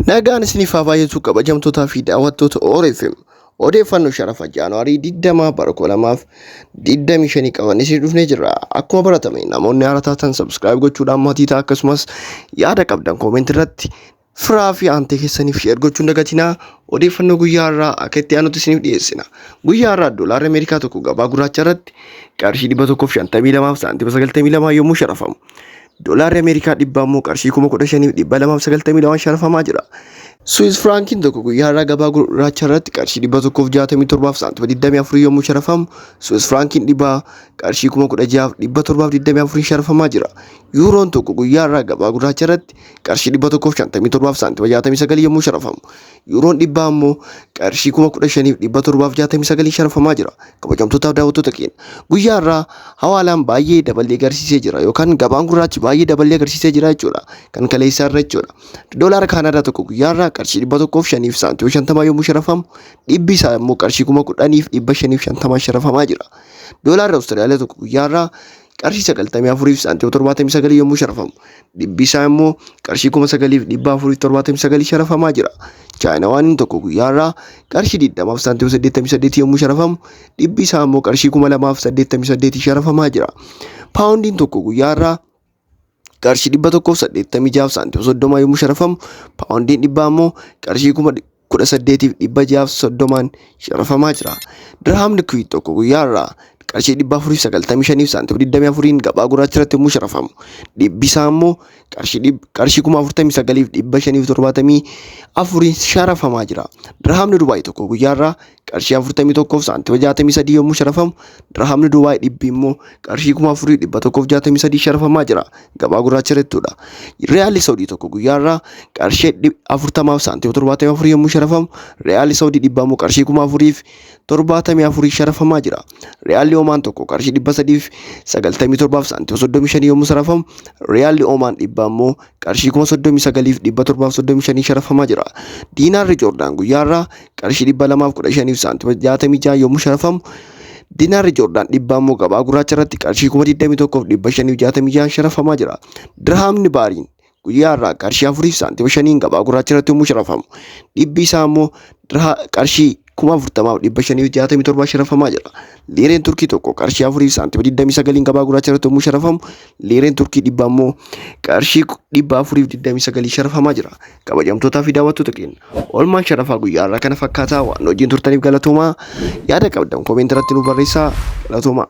Nagaan isiniif haa baay'atu kabajamtootaa fi daawwattoota ORFM odeeffannoo sharafa Jaanuwaarii 20 bara 2025 qaban isin dhufnee jirra. Akkuma baratame namoonni haaraa taatan subscribe gochuudhaan maatii ta'a, akkasumas yaada qabdan comment irratti firaa fi aantee keessaniif share gochuun dagatinaa. Odeeffannoo guyyaa har'aa akka itti aanutti isiniif dhiyeessina. Guyyaa har'aa doolaarri Ameerikaa tokko gabaa gurraacha irratti qarshii 152 saantima 92 yommuu sharafamu, doolaarri Ameerikaa 100 immoo qarshii 15,292 sharafamaa jira. Swiss Frankiin tokko guyyaa har'aa gabaa gurraacha irratti qarshii 167 saantima 24 yommuu sharafamu, Swiss Frankiin 100 qarshii 16,724 sharafamaa jira. Yuuroon tokko guyyaa har'aa gabaa gurraacha irratti qarshii 157 saantima 69 yommuu sharafamu, Yuuroon 100 immoo qarshii 15,769 sharafamaa jira. Kabajamtootaaf daawwattoota keenya, guyyaa har'aa hawaalaan baay'ee daballee agarsiisee jira yookaan gabaan gurraachi baay'ee daballee agarsiisee jira jechuudha. Kan kaleessaa irra jechuudha. Doolaara Kaanaadaa tokko guyyaa har'aa qarshii 105 saantima 50 yommuu sharafamu, dhibbi isaa immoo qarshii 10,550 sharafamaa jira. Doolaarri Awustiraaliyaa tokko guyyaa har'aa qarshii 94 saantima 79 yommuu sharafamu, dhibbi isaa immoo qarshii 9,479 sharafamaa jira. Chaayinaawaan tokko guyyaa har'aa qarshii 20 saantima 88 yommuu sharafamu, dhibbi isaa immoo qarshii 2,088 sharafamaa jira. Paawundiin tokko guyyaa har'aa qarshii 186 saantima 30 yommuu sharafamu, paawundiin 100 immoo qarshii 18,630 sharafamaa jira. Dirhaamni Kuwait tokko guyyaa har'aa qarshii 495 saantima 24 gabaa gurraacha irratti yommuu sharafamu, dhibbi isaa immoo qarshii 49,574 sharafamaa jira. Dirhaamni Dubaay tokko guyyaa har'aa qarshii 41 saantima 63 yommuu sharafamu, dirhaamni Dubaay dhibbi immoo qarshii 4,163 sharafamaa jira. Gabaa gurraacha irrattudha. Riyaalli Saudii tokko guyyaa har'aa qarshii 40 saantima 74 yommuu sharafamu, Riyaalli Saudii 100 immoo qarshii 4,074 sharafamaa jira. Riyaalli Omaan tokko qarshii 397 saantima 35 yommuu sharafamu, Riyaalli Omaan 100 immoo qarshii 39,735 sharafamaa jira. Diinaarri Joordaan guyyaa har'aa qarshii 215 saantima 66 yommuu sharafamu, Diinaarri Joordaan 100 immoo gabaa gurraacha irratti qarshii 21,566 sharafamaa jira. Dirhaamni Baariin guyyaa har'aa qarshii 4 saantima 5 gabaa gurraacha irratti yommuu sharafamu, dhibbi isaa immoo qarshii 40,567 sharafamaa jira. Liireen Turkii tokko qarshii 4 saantima 29 gabaa gurraacha irratti yommuu sharafamu, Liireen Turkii 100 immoo qarshii 429 sharafamaa jira. Kabajamtootaa fi daawwattoota keenya, oolmaan sharafaa guyyaa har'aa kana fakkaataa. Waan wajjin turtaniif galatoomaa. Yaada qabdan comment irratti nu barreessaa. Galatoomaa.